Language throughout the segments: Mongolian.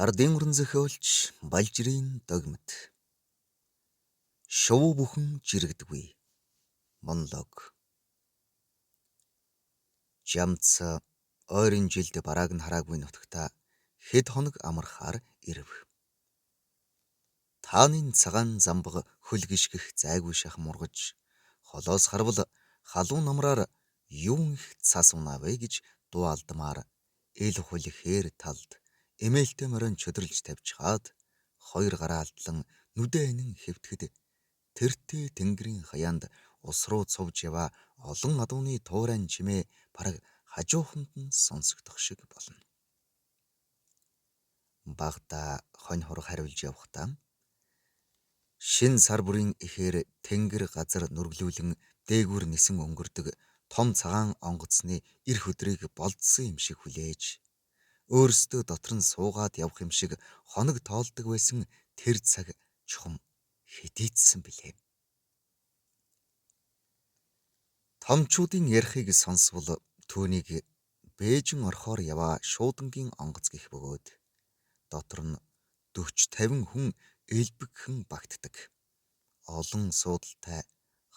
Ардын уран зохиолч Балжирын догмот. Шувуу бүхэн жирэгдгүй. Монолог. Жамц ойрын жилд барааг нь хараагүй нутагта хэд хоног амархаар ирэв. Тааны цагаан замбага хөл гишгэх зайгүй шахам ургаж, холоос харвал халуун намраар юун их цас унаа вэ гэж дуу алдмаар ил хул хээр талд эмээлтэй морин чөдөрлж тавьчихаад хоёр гараа алдлан нүдэ анин хэвтэхэд тэртээ тэнгэрийн хаяанд ус руу цувж яваа олон адууны туурайн чимээ бараг хажууханд нь сонсогдох шиг болно. Багадаа хонь хураг хариулж явахдаа шин сар бүрийн ихээр тэнгэр газар нүргэлүүлэн дээгүүр нисэн өнгөрдөг том цагаан онгоцны ирэх өдрийг болзсон юм шиг хүлээж өөрсдөө дотор нь суугаад явах юм шиг хоног тоолдог байсан тэр цаг чухам хэдийдсэн билээ. Томчуудын ярихыг сонсвол түүнийг Бээжин орхоор яваа шуудангийн онгоц гэх бөгөөд дотор нь 40 50 хүн элбэгхэн багтдаг. Олон суудалтай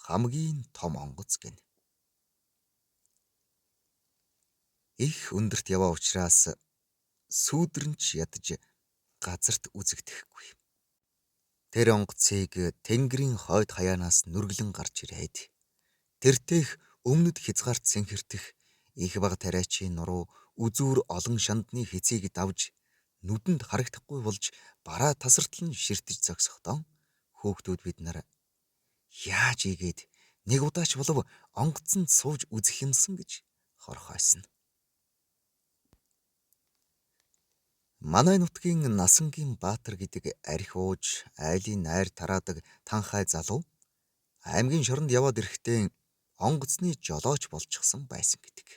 хамгийн том онгоц гэнэ. Их өндөрт яваа учраас сүүдрэн ч ядаж газарт үзэгдэхгүй. Тэр онгоцыг тэнгэрийн хойд хаяанаас нүргэлэн гарч ирээд тэртех өмнөд хязгаарт сэнхэртэх их бага тариачийн нуруу үзүүр олон шандны хэцийг давж нүдэнд харагдахгүй болж бараа тасартал нь ширтэж зогсохдоо хөөхтүүд бид нар яаж ийгээд нэг удаач болов онгоцонд сууж үзэх юмсан гэж хорхойсон. Манай нутгийн Насангийн Баатар гэдэг архи ууж айлын найр тараадаг танхай залуу аймгийн шоронд яваад ирэхдээ онгоцны жолооч болчихсон байсан гэдэг.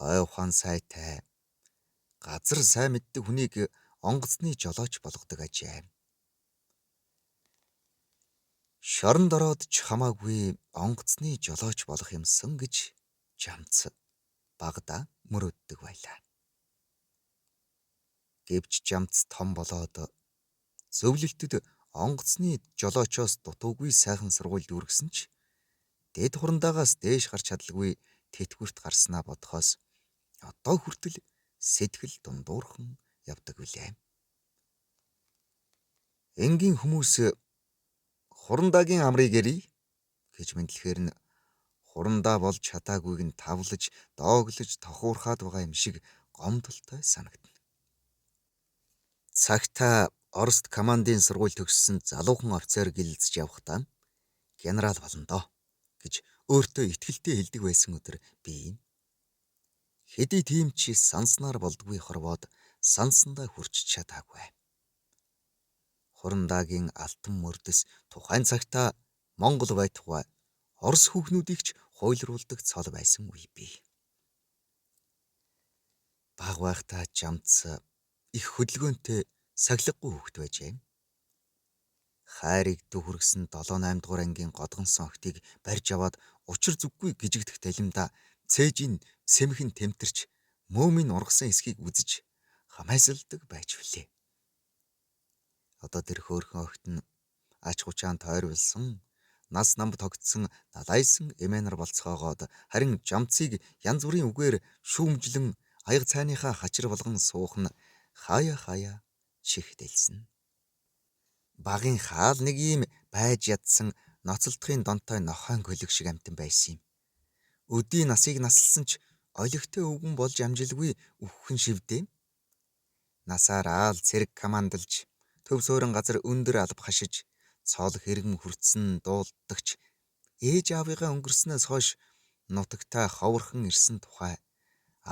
Ой ухаан сайтай газар сайн мэддэг хүнийг онгоцны жолооч болгодог ажээ. Шоронд ороод ч хамаагүй онгоцны жолооч болох юмсан гэж Жамц багадаа мөрөөддөг байлаа. Гэвч Жамц том болоод зөвлөлтөд онгоцны жолоочоос дутуугүй сайхан сургууль дүүргэсэн ч дэд хурандаагаас дээш гарч чадалгүй тэтгэврт гарснаа бодохоос одоо хүртэл сэтгэл дундуурхан явдаг билээ. Энгийн хүмүүс хурандаагийн амрыг ярий гэж мэндлэхээр нь хурандаа болж чадаагүйг нь тавлаж, дооглож, тохуурхаад байгаа юм шиг гомдолтой санагдана. Цагтаа Орост командын сургууль төгссөн залуухан офицер гэлэлцэж явахдаа генерал болно доо гэж өөртөө итгэлтэй хэлдэг байсан өдөр би юм. Хэдий тийм ч санснаар болдгүй хорвоод сансандаа хүрч чадаагүй. Хурандаагийн алтан мөрдөс тухайн цагтаа Монгол байтугай Орос хүүхнүүдийг ч хуйлруулдаг цол байсан үе бий. Баг байхдаа Жамц их хөдөлгөөнтэй сахилгагүй хүүхэд байжээ. Хайрыг дүүргэсэн 7 8 дугаар ангийн годгонсон охидыг барьж аваад учир зүггүй гжигдэх талимдаа цээжийн сэмхэн тэмтэрч мөөмийн ургасан хэсгийг үзэж хамайсалдаг байж билээ. Одоо тэр хөөрхөн охид нь ач хучаан тойрволсон нас намб тогтсон налайсан эмээнэр болцоогоод харин Жамцыг янз бүрийн үгээр шүүмжлэн аяга цайныхаа хачир болгон суух нь хаяа хаяа чихдэлсэн. Багын хаал нэг ийм байж ядсан ноцолдохын донтой нохойн көлөг шиг амтан байсан юм. Өдий насыг насалсан ч олигтой өвгөн болж амжилгүй үххэн шивдээ. Насаар аал цэрэг командалж төв суурин газар өндөр алба хашиж цол хэрэгэн хүртсэн дуулдагч ээж аавыгаа өнгөрснөөс хойш нутагтаа ховорхон ирсэн тухай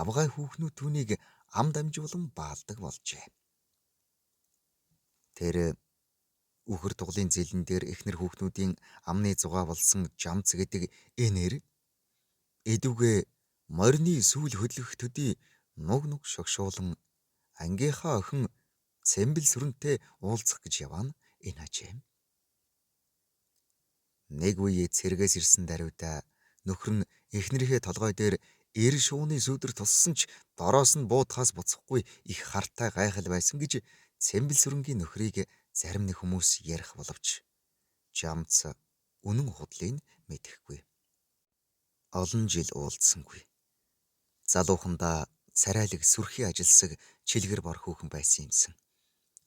авгай хүүхнүүд түүнийг ам дамжуулан баалдаг болжээ. Тэр үхэр туглын зэлэн дээр эхнэр хүүхнүүдийн амны зугаа болсон Жамц гэдэг энэр эдүгэ морины сүүл хөдлөх төдий нуг нуг шогшуулан ангийнхаа охин Цэмбэл сүрэнтэй уулзах гэж яваа нь энэ ажээ. Нэг үе цэргээс ирсэн даруйда нөхөр нь эхнэрийнхээ толгой дээр Эр шууны сүүдэр туссан ч дороос нь буутахаас буцахгүй их хартай гайхал байсан гэж Цэмбэл сүрэнгийн нөхрийг зарим нэг хүмүүс ярих боловч Жамц үнэн худлыг мэдэхгүй. Олон жил уулзсангүй. Залуухандаа царайлаг сүрхий ажилсаг чилгэр бор хүүхэн байсан юмсан.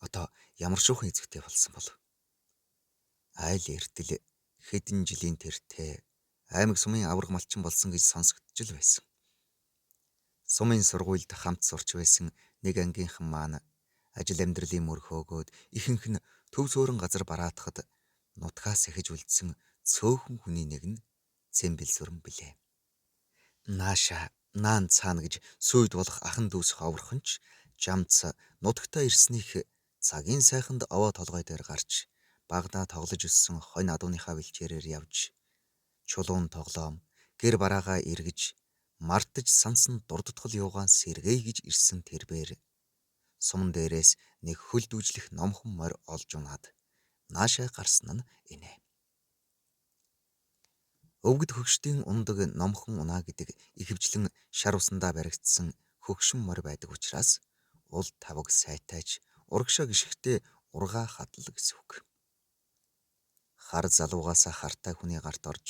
Одоо ямар шуухан эзэгтэй болсон бол. Айл эртэл хэдэн жилийн тэртээ аймаг сумын аварга малчин болсон гэж сонсогдож л байсан. Сумын сургуульд хамт сурч байсан нэг ангийнхан маань ажил амьдралын мөр хөөгөөд ихэнх нь төв суурин газар бараатахад нутгаас эхэж үлдсэн цөөхөн хүний нэг нь Цэмбэл сүрэн билээ. Нааша наан цаана гэж сүйд болох ахан дүүс ховорхон ч Жамц нутагтаа ирснийх цагийн сайханд овоо толгой дээр гарч багадаа тоглож өссөн хонь адууныхаа бэлчээрээр явж чулуун тоглоом гэр бараагаа эргэж мартаж сансан дурдтгал юугаан сэргэе гэж ирсэн тэрбээр суман дээрээс нэг хөл дүүжлэх номхон морь олж унаад наашаа гарсан нь инээ. Өвгөд хөгшдийн ундаг номхон унаа гэдэг ихэвчлэн шар усандаа баригдсан хөгшин морь байдаг учраас уул тавг сайтайч урагшаа гишгтээ ургаа хадал гэсэн үг. Хар залуугаасаа хартай хүний гарт орж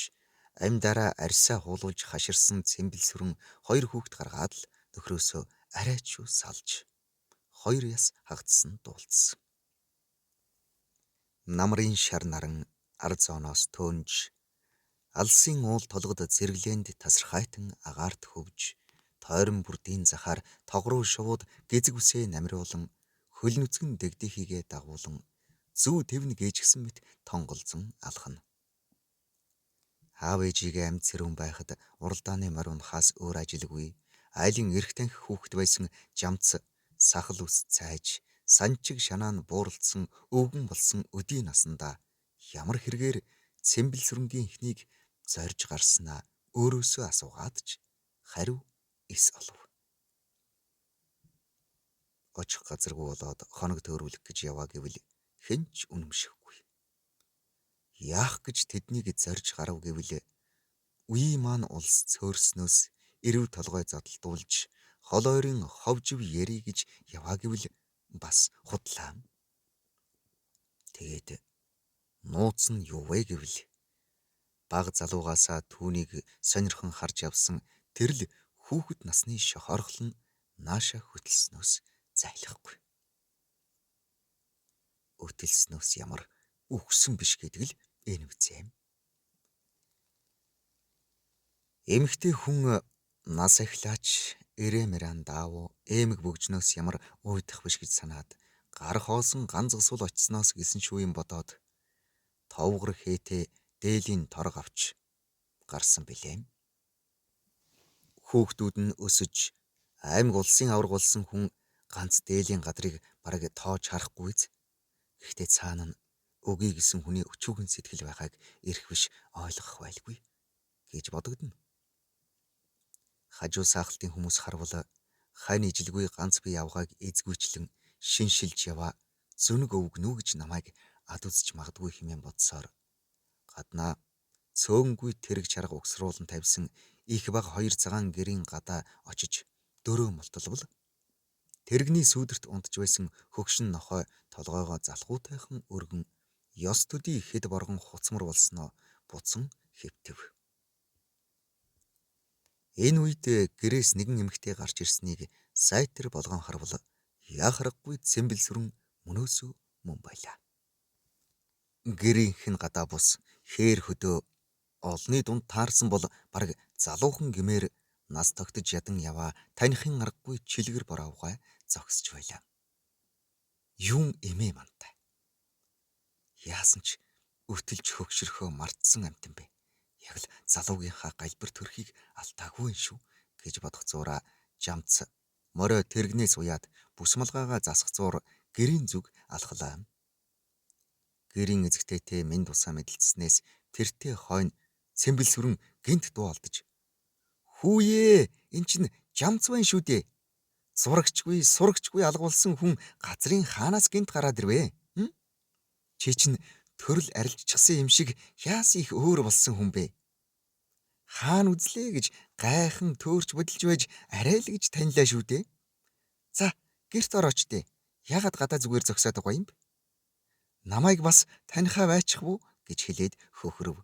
амь дараа арьсаа хуулуулж хаширсан Цэмбэл сүрэн хоёр хүүхэд гаргаад л нөхрөөсөө арай ч юу салж хоёр яс хагацсан дуулцсан. Намрын шар наран ар зооноос төөнж алсын уул толгод зэрэглээнд тасархайтан агаарт хөвж тойрон бүрдийн захаар тогруу шувууд гэзэг үсээ намируулан хөл нүцгэн дэгдээхийгээ дагуулан зүү тэвнэ гээжгсэн мэт тонголзон алхана. Аав ээжигээ амьд сэрүүн байхад уралдааны морь унахаас өөр ажилгүй айлын эрх танхи хүүхэд байсан Жамц сахал ус цайж санчиг шанаа нь бууралдсан өвгөн болсон өдий насандаа ямар хэрэгээр Цэмбэл сүрэнгийн эхнийг зорж гарснаа өөрөөсөө асуугаад ч хариу эс олов. Очих газаргүй болоод хоног төөрүүлэх гэж яваа гэвэл хэн ч үнэмшихгүй. Яах гэж тэднийг зорж гарав гэвэл үеийн маань улс цөөрснөөс эрв толгой зодолдуулж хол ойрын ховжив ярий гэж яваа гэвэл бас худлаа. Тэгээд нууц нь юу вэ гэвэл баг залуугаасаа түүнийг сонирхон харж явсан тэр л хүүхэд насны шохорхол нь нааша хөтөлснөөс зайлахгүй. Өтөлснөөс ямар үхсэн биш гэдэг л энэ үзээ. Эмэгтэй хүн нас ахлаач эрэмэран даав эмэг бөгжнөөс ямар уйдах биш гэж санаад гар хоосон ганц гсуул очсноос гэсэн шүү юм бодоод товгор хээтэй дээлийн торог авч гарсан билээ. Хүүхдүүд нь өсөж аймаг улсын аварга болсон хүн ганц дээлийн гадрыг бараг тоож харахгүй биз. Гэхдээ цаана нь өгье гэсэн хүний өчүүхэн сэтгэл байгааг эрх биш ойлгох байлгүй гэж бодогдоно. Хажуу саахалтын хүмүүс харвал хань ижилгүй ганц бие авгааг эзгүйчлэн шиншилж яваа зөнөг өвгнүү гэж намайг ад үзэж магадгүй хэмээн бодсоор гаднаа цөөнгүй тэрэг чарга угсруулан тавьсан их баг хоёр цагаан гэрийн гадаа очиж дөрөө мулталбал тэрэгний сүүдэрт унтж байсан хөгшин нохой толгойгоо залхуутайхан өргөн ёс төдий хэд боргон хуцмар болсноо буцан хэвтэв. Энэ үед гэрээс нэгэн эмэгтэй гарч ирснийг сайтар болгон харвал яах аргагүй Цэмбэл сүрэн мөнөөсөө мөн байлаа. Гэрийнх нь гадаа бус хээр хөдөө олны дунд таарсан бол бараг залуухан гэмээр нас тогтож ядан яваа таныхын аргагүй чилгэр боровгой зогсож байлаа. Юун эмээ мантай. Яасан ч өтөлж хөгшөрхөө мартсан амтан бэ. Яг л залуугийнхаа галбир төрхийг алдаагүй юм шүү гэж бодох зуураа Жамц морио тэрэгнээс уяад бүс малгайгаа засах зуур гэрийн зүг алхалаа. Гэрийн эзэгтэйтэй минь тусаа мэдлцснээс тэртээ хойно Цэмбэл сүрэн гинт дуу алдаж "Хүүе, эн чинь Жамц байна шүү дээ. Зурагчгүй, сурагчгүй алгуулсан хүн газрын хаанаас гинт гараад ирвэ? Чи чинь төрөл арилжчихсан юм шиг яасан их өөр болсон хүн бэ? Хаана үзлээ гэж гайхан төөрч будилж байж арай л гэж танилаа шүү дээ. За, гэрт орооч дээ. Яагаад гадаа зүгээр зогсоод байгаа юм бэ? Намайг бас танихаа байчих вүү гэж хэлээд хөхрөв.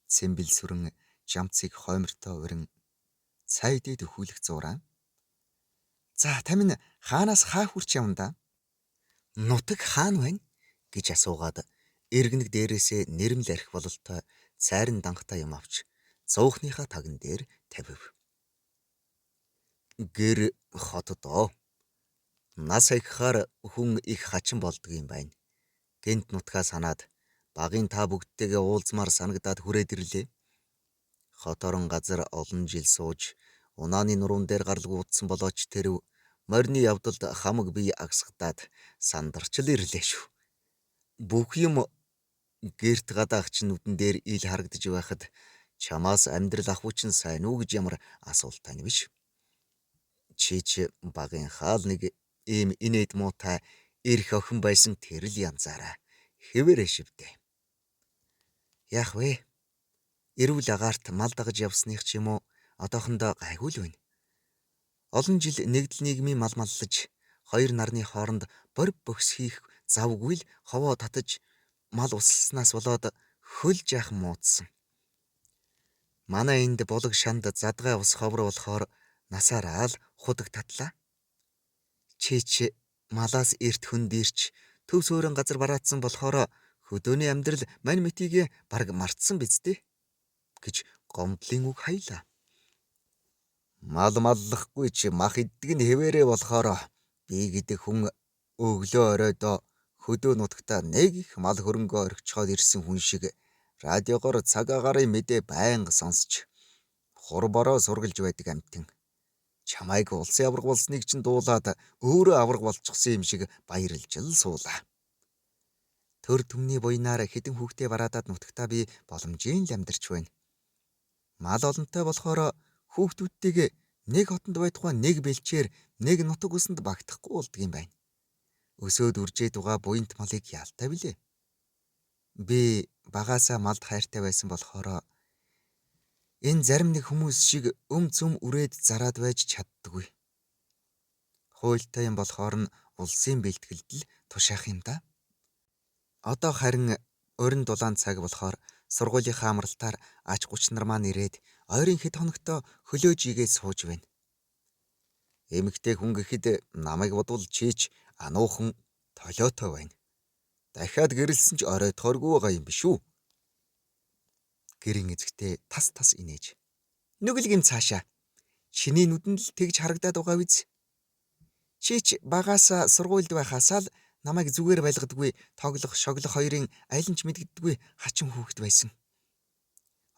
Цэмбэл сүрэн жамцыг хоймортой урин цай дээд өхүүлэх зураа. За, тамин хаанаас хаа хүрч явна да? Нутаг хаана байна гэж асуугаад эргэнэг дээрээсээ нэрмэл арх бололтой цайран данхтай юм авч зуухныхаа тагн дээр тавив. Гэр хотдоо. Нас ахихаар хүн их хачин болдго юм байна. Гэнт нутгаа санаад багын та бүгдтэйгээ уулзмаар санагдаад хүрээд ирлээ. Хот орон газар олон жил сууж унааны нуруун дээр гарлгүй утсан болооч тэрв морины явдалд хамаг бие агсгадаад сандарч л ирлээ шүү. Бүх юм гэрт гадаах чинь нүдэн дээр ил харагдаж байхад чамаас амьдрал ахуй чинь сайн уу гэж ямар асуултаа нь биш. Чи ч багын хаал нэг ийм инээд муутай эрх охин байсан тэр л янзаараа хэвээрээ шивдэ. Яах вэ? Эрүүл агаарт мал дагаж явсных ч юм уу одоохондоо гайгүй л байна. Олон жил нэгдэл нийгмийн мал маллаж хоёр нарны хооронд борь бохис хийх завгүй л ховоо татаж мал усалснаас болоод хөл жаахан муудсан. Манай энд булаг шанд задгай ус ховор болохоор насаараа л худаг татлаа. Чи ч малаас эрт хүнд ирч төв суурин газар бараацсан болохоор хөдөөний амьдрал мань мэтийг бараг мартсан биз дээ гэж гомдлын үг хаялаа. Мал маллахгүй чи мах иддэг нь хэвээрээ болохоор би гэдэг хүн өглөө оройдоо хөдөө нутагта нэг их мал хөрөнгөө орхичхоод ирсэн хүн шиг радиогоор цаг агаарын мэдээ байнга сонсч хур бороо сургалж байдаг амьтан. Чамайг улсын аварга болсныг чинь дуулаад өөрөө аварга болчихсон юм шиг баярлж л суулаа. Төр түмний буйнаар хэдэн хүүхдээ бараадаад нутагтаа би боломжийн л амьдарч байна. Мал олонтой болохоор хүүхдүүдтэйг нэг хотонд байтугай нэг бэлчээр нэг нутаг усанд багтахгүй болдго юм байна. Өсөөд үржээд байгаа буянт малыг яалтай билээ. Би багаасаа малд хайртай байсан болохоор энэ зарим нэг хүмүүс шиг өм цөм үрээд зараад байж чаддаггүй. Хуйлтай юм болохоор нь улсын бэлтгэлд л тушаах юм да. Одоо харин орон дулаан цаг болохоор сургуулийнхаа амралтаар ач гуч нар маань ирээд ойрын хэд хоногтоо хөлөөж игээд сууж байна. Эмэгтэй хүн гэхэд намайг бодвол чийч ануухан толиотой байна. Дахиад гэрэлсэн ч оройтохоргүй байгаа юм биш үү? Гэрийн эзэгтэй тас тас инээж. Нүгэл гин цаашаа. Чиний нүдэнд л тэгж харагдаад байгаа биз? Чи ч багаасаа сургуульд байхаасаа л намайг зүгээр байлгадаггүй тоглох, шоглох хоёрын аль нь ч мэддэггүй хачин хүүхэд байсан.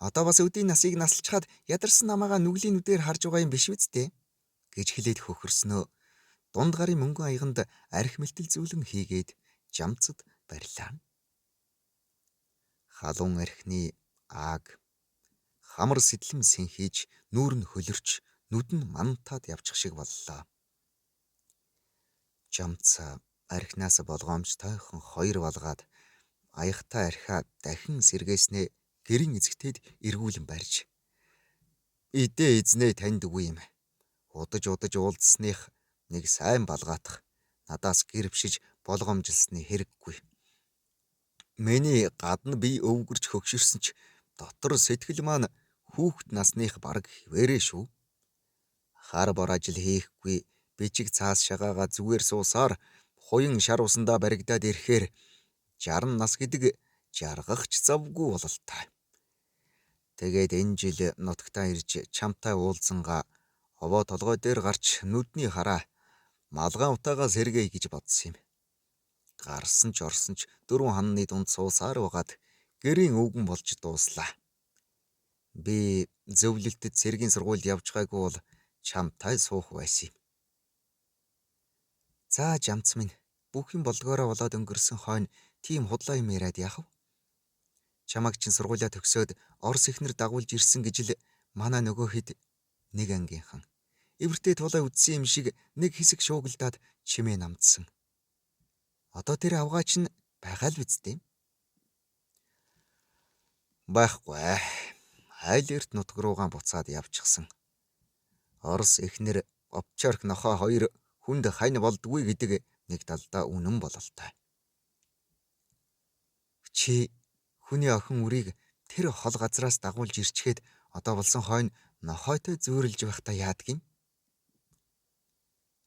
Одоо бас өдийн насыг насалчхаад ядарсан намаагаа нүглийн нүдээр харж байгаа юм биш үст дээ гэж хэлээд хөхөрснөө дунд гарын мөнгөн аяганд арх мэлтэл зүүлэн хийгээд жамцад барилаа. Халуун архины ааг хамар сэтлэм сэнхийж нүүр нь хөлөрч нүд нь мантаад явчих шиг боллоо. Жамц архинаас болгоомж тойхон хоёр балгаад аягтай архиа дахин сэргээснээ гэрийн эзэгтэйд эргүүлэн барьж "Идэ эзнээ танд үгүй юм. Удаж удаж уулзсаных нэг сайн балгаатах надаас гэр бшиж болгоомжилсны хэрэггүй. Миний гадна би өвгөрч хөгшөрсөн ч дотор сэтгэл маань хүүхэд насных бараг хിവэрэ шүү. Хар бор ажил хийхгүй бичиг цаас шагаагаа зүгээр суусаар хуян шар усандаа баригдаад ирэхээр 60 нас гэдэг жаргахч завгүй бололтой. Тэгээд энэ жил нутагтаа ирж чамтай уулзангаа овоо толгой дээр гарч нүдний хараа малгайн утаагаа сэргээе гэж бодсон юм. Гарсан ч орсон ч дөрвөн ханны дунд суусаар байгаад гэрийн өвгөн болж дууслаа. Би зөвлөлтөд цэргийн сургуульд явж байгаагүй бол чамтай суух байсан юм. За жамц минь бүх юм болдгоороо болоод өнгөрсөн хойно тийм худлаа юм яриад яах вэ? Чамайг чинь сургуулиа төгсөөд Орос эхнэр дагуулж ирсэн гэж л манай нөгөө хэд нэг ангийнхан эвэртэй тулаа үдсэн юм шиг нэг хэсэг шуугилдаад чимээ намдсан. Одоо тэр авгаач нь байгаа л биз дээ. Байхгүй. Айлерт нутаг руугаан буцаад явчихсан. Орос эхнэр Овчарк нохой хоёр хүнд хань болдгүй гэдэг нэг талдаа үнэн бололтой. Чи хүний охин үрийг тэр хол газраас дагуулж ирчгээд одоо болсон хойно нохойтой зүйрлэж байхдаа яадаг юм?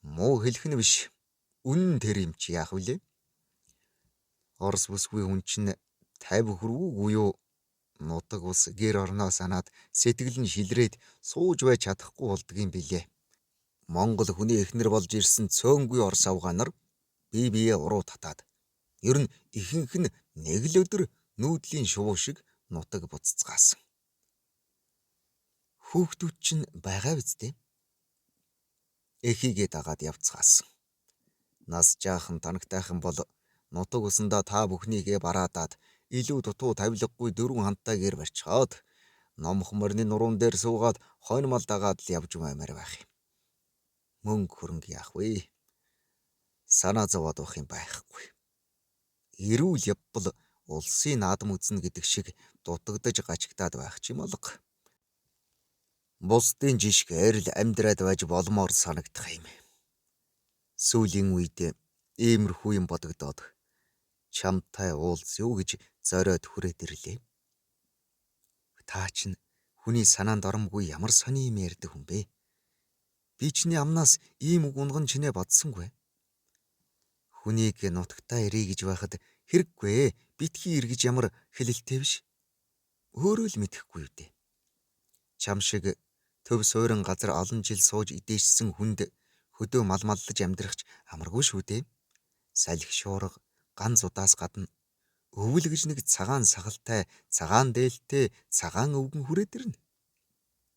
Муу хэлэх нь биш. Үнэн тэр юм чи яах вүлээ? Орос бүсгүй хүн чинь 50 хүрвүүгүй юу? Нутаг ус гэр орноо санаад сэтгэл нь шилрээд сууж байж чадахгүй болдгийм билээ. Монгол хүний эхнэр болж ирсэн цөөнгүй орос авгаанар бие биеэ уруу татаад ер нь ихэнх нь нэг л өдөр нүүдлийн шувуу шиг нутаг буцацгаасан. Хүүхдүүд чинь байгаа биз дээ? Эхийгээ дагаад явцгаасан. Нас жаахан танагтайхан бол нутаг усандаа та бүхнийгээ бараадаад илүү дутуу тавилгагүй дөрвөн хантаа гэр барьчихаад номхон морины нуруун дээр суугаад хойно мал дагаад л явж баймаар байх юм. Мөнгө хөрөнгө яах вэ? Санаа зовоод байх юм байхгүй. Эрүүл явбал улсын наадам үзнэ гэдэг шиг дутагдаж гачигдаад байх ч юм алга. Бусдын жишгээр л амьдраад байж болмоор санагдах юм. Сүүлийн үед иймэрхүү юм бодогдоод чамтай уулз юу гэж зориод хүрээд ирлээ. Та чинь хүний санаанд оромгүй ямар сони юм ярьдаг хүн бэ? Би чиний амнаас ийм үг унган чинээ бодсонгүй. Хүнийг нутагтаа ирье гэж байхад хэрэггүй битгий ир гэж ямар хэлэлтэй биш. Өөрөө л мэдэхгүй үү дээ. Чам шиг төв суурин газар олон жил сууж идээшсэн хүнд хөдөө мал маллаж амьдрахч амаргүй шүү дээ. Салхи шуурга, ганц удаас гадна өвөл гэж нэг цагаан сахалтай, цагаан дээлтэй, цагаан өвгөн хүрээд ирнэ.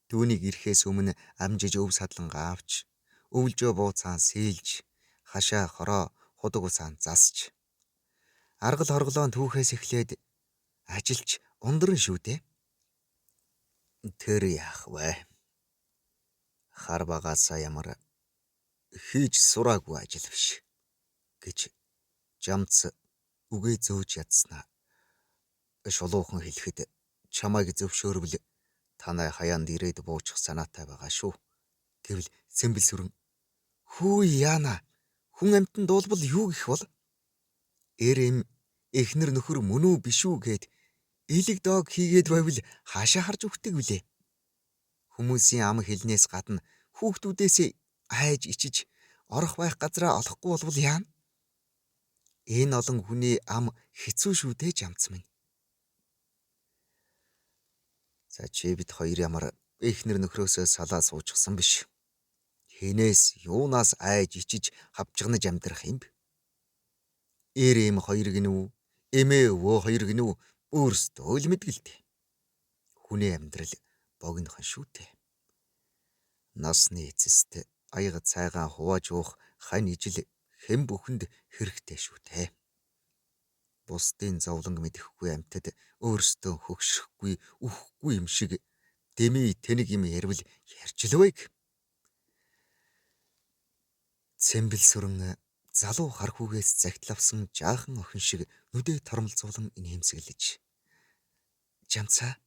Түүнийг ирэхээс өмнө амжиж өв садлангаа авч, өвлжөө бууцаан сэлж, хашаа хороо худаг усаан засч, аргал хорглоон түүхээс эхлээд ажилч ундран шүү дээ. Тэр яах вэ? Хар багаасаа ямар хийж сураагүй ажил биш гэж Жамц үгээ зөөж ядснаа. Шулуухан хэлэхэд чамайг зөвшөөрвөл танай хаяанд ирээд буучих санаатай байгаа шүү. Гэвэл Цэмбэл сүрэн хүү яана хүн амьтан дуулбал юу гэх бол? Эр эм эхнэр нөхөр мөн үү биш үү гэд элэг дог хийгээд байвал хаашаа харж өгдөг вүлээ? Хүмүүсийн ам хэлнээс гадна хүүхдүүдээс айж ичиж орох байх газраа олохгүй болвол яана? Энэ олон хүний ам хэцүү шүү дээ Жамц минь. За чи бид хоёр ямар эхнэр нөхрөөсөө салаа суучихсан биш. Хинээс юунаас айж ичиж хавчгнаж амьдрах юм бэ? Эр эм хоёр гинүү, эмээ өвөө хоёр гинүү өөрсдөө л мэдгэлтэй. Хүний амьдрал богинохон шүү дээ. Насны эцэст аяга цайгаан хувааж уух хань ижил хэн бүхэнд хэрэгтэй шүү дээ. Бусдын зовлон мэдэхгүй амьтад өөрсдөө хөгшөхгүй, үхэхгүй юм шиг дэмий тэнэг юм ярил ярьж л байг. Цэмбэл сүрэн залуу хархүүгээс загтал авсан жаахан охин шиг нүдээ тормолзуулан инээмсэглэж. Жамцаа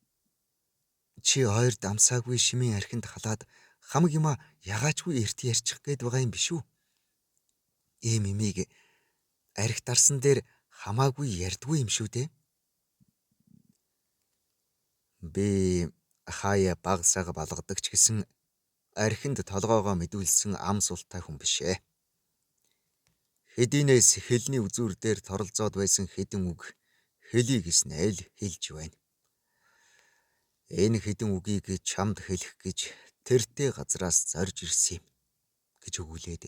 чи ойрд амсаагүй шимийн архинд халаад хамаг юма ягаачгүй эрт ярьчих гээд байгаа юм биш үү? Ийм имийг арх дарсан дээр хамаагүй ярьдгүй юм шүү дээ. Би хаяа баг саг балгадаг ч гэсэн архинд толгоогоо мэдүүлсэн ам султай хүн биш ээ. Хэдийнээс хэлний үзүүр дээр торолзоод байсан хэдэн үг хэлий гэснээ л хэлж байна. Энэ хэдэн үгийг чамд хэлэх гэж тэртээ газраас зорж ирсэн юм гэж өгүүлээд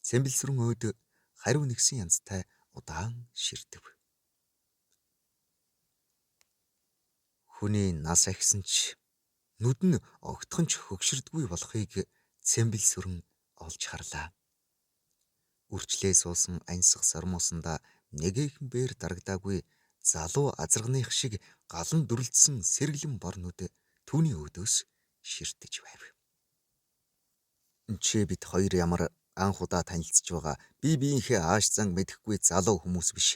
Цэмбэлсрэн өөд хариу нэгсэн янзтай удаан ширтэв. Хүний нас ахисан ч нүд нь огтхон ч хөгшөрдгүй болохыг Цэмбэлсүрэн олж харлаа. Үрчлээ суусан ансах сормуусандаа нэгэхэн бээр дарагдаагүй залуу азарганых шиг галан дүрлдсэн сэргэлэн бор нүд түүний өөдөөс ширтэж байв. Чи бид хоёр ямар анх удаа танилцж байгаа бие биеийнхээ ааш занг мэдэхгүй залуу хүмүүс биш.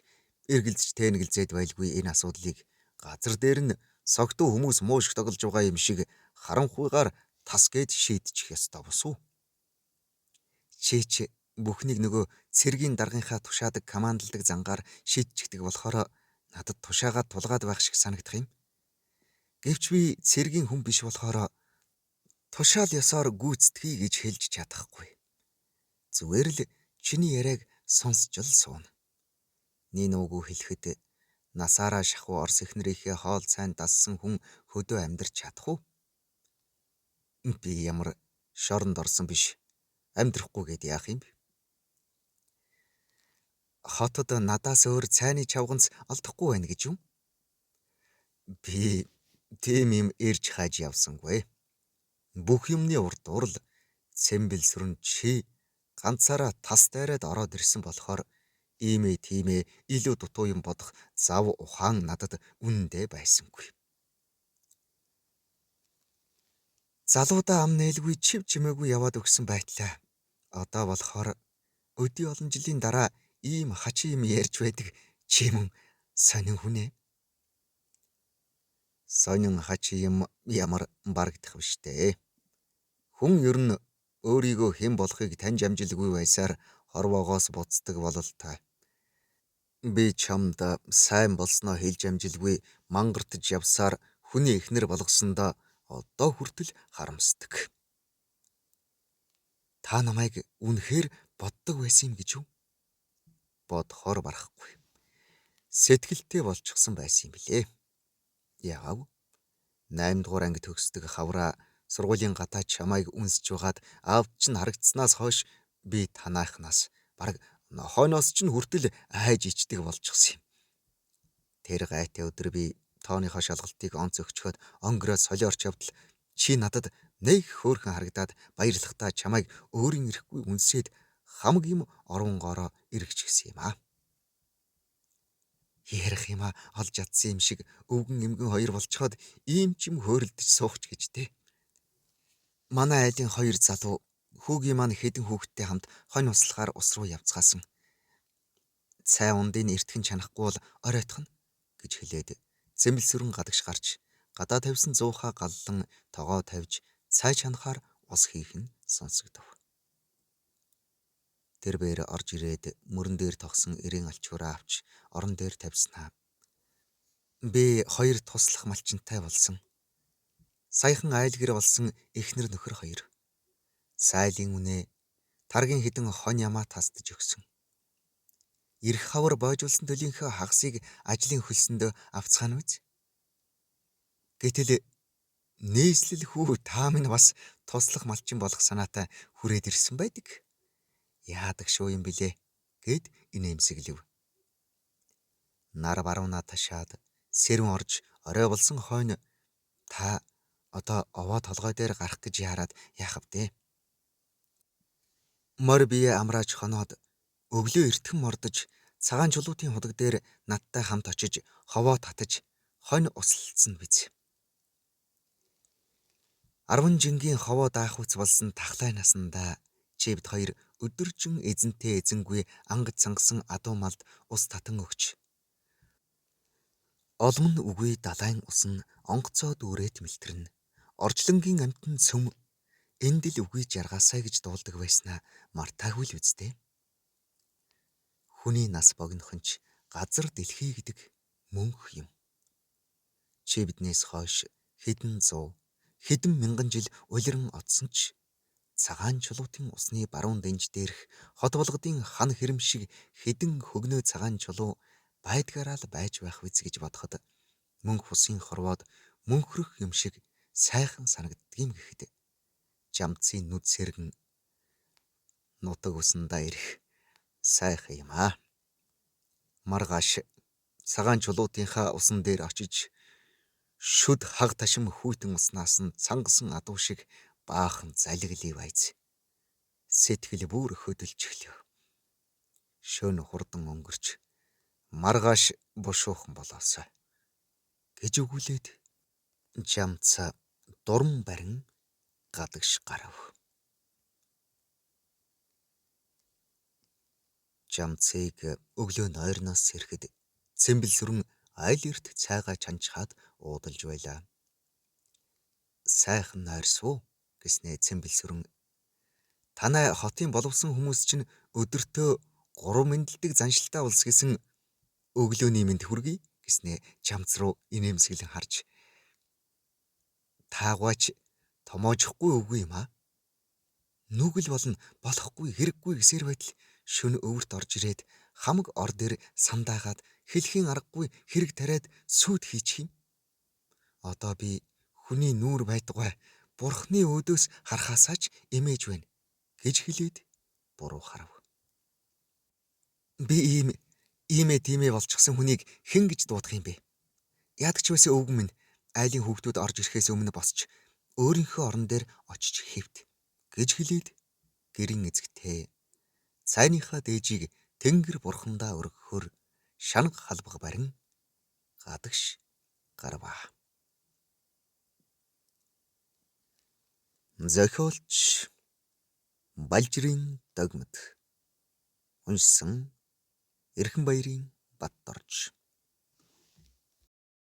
Эргэлзэж тэнэгэлзээд байлгүй энэ асуудлыг газар дээр нь Согтуу хүмүүс муушиг тоглож байгаа юм шиг харанхуйгаар тас гээд шийдчих ёстой бус уу? Чи ч бүхнийг нөгөө цэргийн даргынхаа тушаадаг командалдаг зангаар шийдчихдэг болохоор надад тушаагаад тулгаад байх шиг санагдах юм. Гэвч би цэргийн хүн биш болохоор тушаал ёсоор гүйцэтгэе гэж хэлж чадахгүй. Зүгээр л чиний яриаг сонсч л сууна. Нин үгүй хэлэхэд насаараа шахуу Орос эхнэрийнхээ хоол сайн дассан хүн хөдөө амьдарч чадах уу? Би ямар шоронд орсон биш. Амьдрахгүй гээд яах юм бэ? Хотод надаас өөр цайны чавганц олдохгүй байна гэж юм? Би тийм юм ирж хайж явсангүй. Бүх юмны урд урал цэмбэл сүрэн чи ганцаараа тас дайраад ороод ирсэн болохоор иймээ тиймээ илүү дутуу юм бодох зав ухаан надад үнэндээ байсангүй. Залуудаа ам нээлгүй чив чимээгүй яваад өгсөн байтлаа. Одоо болохоор өдий олон жилийн дараа ийм хачин юм ярьж байдаг чи мөн сонин хүн ээ. Сонин хачин юм ямар барагдах вэ штэ. Хүн ер нь өөрийгөө хэн болохыг таньж амжилгүй байсаар хорвоогоос буцдаг бололтой. Би чамд сайн болсноо хэлж амжилгүй мангартаж явсаар хүний эхнэр болгосондоо одоо хүртэл харамсдаг. Та намайг үнэхээр боддог байсан юм гэж үү? Бодохоор барахгүй. Сэтгэлтэй болчихсон байсан юм билээ. Яагаад? 8 дугаар анги төгсдөг хавраа сургуулийн гадаа чамайг үнсэж байгаад аавд чинь харагдсанаас хойш би танаахнаас бараг нохойноос чинь хүртэл айж ичдэг болчихсон юм. Тэр гайтай өдөр би тооныхоо шалгалтыг онц өгчхөөд онгороо солиорч явдал чи надад нэг хөөрхөн харагдаад баярлахдаа чамайг өөрийн ирэхгүй үнсээд хамаг юм орвонгоороо эргэчихсэн юм аа. Ярих юмаа олж чадсан юм шиг өвгөн эмгэн хоёр болцоход ийм ч юм хөөрөлдөж суух ч гэж те. Манай айлын хоёр залуу хүүгийн маань хэдэн хүүхэдтэй хамт хонь услахаар ус руу явцгаасан. Цай ундын эртхэн чанахгүй бол оройтхон гэж хэлээд зэмлсөрөн гадагш гарч гадаа тавьсан зуухаа галлан тогоо тавьж цай чанахаар ус хийх нь сонсогдов. Тэр бээр орж ирээд мөрөн дээр тогсон эрийн алчуураа авч орон дээр тавьснаа. Би хоёр туслах малчинтай болсон. Саяхан айлгэр болсон эхнэр нөхөр хоёр. Сайлын үнэ таргийн хідэн хонь ямаа тасдаж өгсөн. Ирэх хавар бойжуулсан төлийнхөө хагасыг ажлын хөлсөндөө авцгаана биз? Гэтэл нээслэл хүү та минь бас туслах малчин болох санаатай хүрээд ирсэн байдаг. Яадаг шүү юм билээ гэд инээмсэглэв. Нар баруунаа ташаад сэрүүн орж орой болсон хойно та одоо овоо толгой дээр гарах гэж яарад яах вэ? Морь бие амрааж хоноод өглөө эртхэн мордож цагаан чулуутын худаг дээр надтай хамт очиж ховоо татаж хонь услалцсан биз. 10 жингийн ховоо даахуйц болсон тахлай насандаа чи бид хоёр өдөржин эзэнтэй эзэнгүй ангад цангасан адуу малд ус татан өгч олмон үгүй далайн ус нь онгоцоо дүүрээд мэлтэрнэ. Орчлонгийн амьтан цөм энд л үгүй жаргаасай гэж дуулдаг байснаа мартаагүй л үсттэй. Хүний нас богинохон ч газар дэлхий гэдэг мөнх юм. Чи биднээс хойш хэдэн зуун хэдэн мянган жил улиран одсон ч цагаан чулуутын усны баруун дэнж дээрх хот болгодын хан хэрэм шиг хэдэн хөгнөө цагаан чулуу байдгаараа л байж байх биз гэж бодоход мөнх усын хорвоод мөнхрөх юм шиг сайхан санагддаг юм гэхэд жамцын нүд сэргэн нутаг усандаа ирэх сайхан юм аа. Маргааш цагаан чулуутынхаа усан дээр очиж шүд хаг ташим хүйтэн уснаас нь цангасан адуу шиг баахан залиглий байз. Сэтгэл бүр хөдөлж эхлэв. Шөнө хурдан өнгөрч маргааш бушуухан болоосой гэж өгүүлээд жамца дуран барин гадагш гарав. Жамцыг өглөө нойрноос сэрэхэд цэмбэл сүрэн Айл эрт цайгаа чанчхаад уудалж байлаа. Сайхан нойрсвуу гэснээ Цэмбэлсүрэн танай хотын боловсон хүмүүс чинь өдөртөө 3 мэндэлдэг заншилтай улс гэсэн өглөөний мэнд хүргэе гэснээ чамц руу инээмсэглэн харж таагаач томоожихгүй үгүй юм аа. Нүгэл болно болохгүй хэрэггүй гэсээр байтал шөнө өвөрт орж ирээд хамаг ор дээр сандаагаад хэлхийн аргагүй хэрэг тариад сүйт хийчих юм. Одоо би хүний нүүр байтугай бурхны өөдөөс харахаасаа ч эмээж байна гэж хэлээд буруу харав. Би ийм иймээ тиймээ болчихсон хүнийг хэн гэж дуудах юм бэ? Яадаг ч байсан өвгөн минь айлын хүүхдүүд орж ирэхээс өмнө босч өөрийнхөө орон дээр очиж хэвт гэж хэлээд гэрийн эзэгтэй цайныхаа дээжийг тэнгэр бурхандаа өргөхөөр шанга халбаг барин гадагш гарваа. Зохиолч Балжирын догмод. Уншсан Эрхэн баярын Батдорж.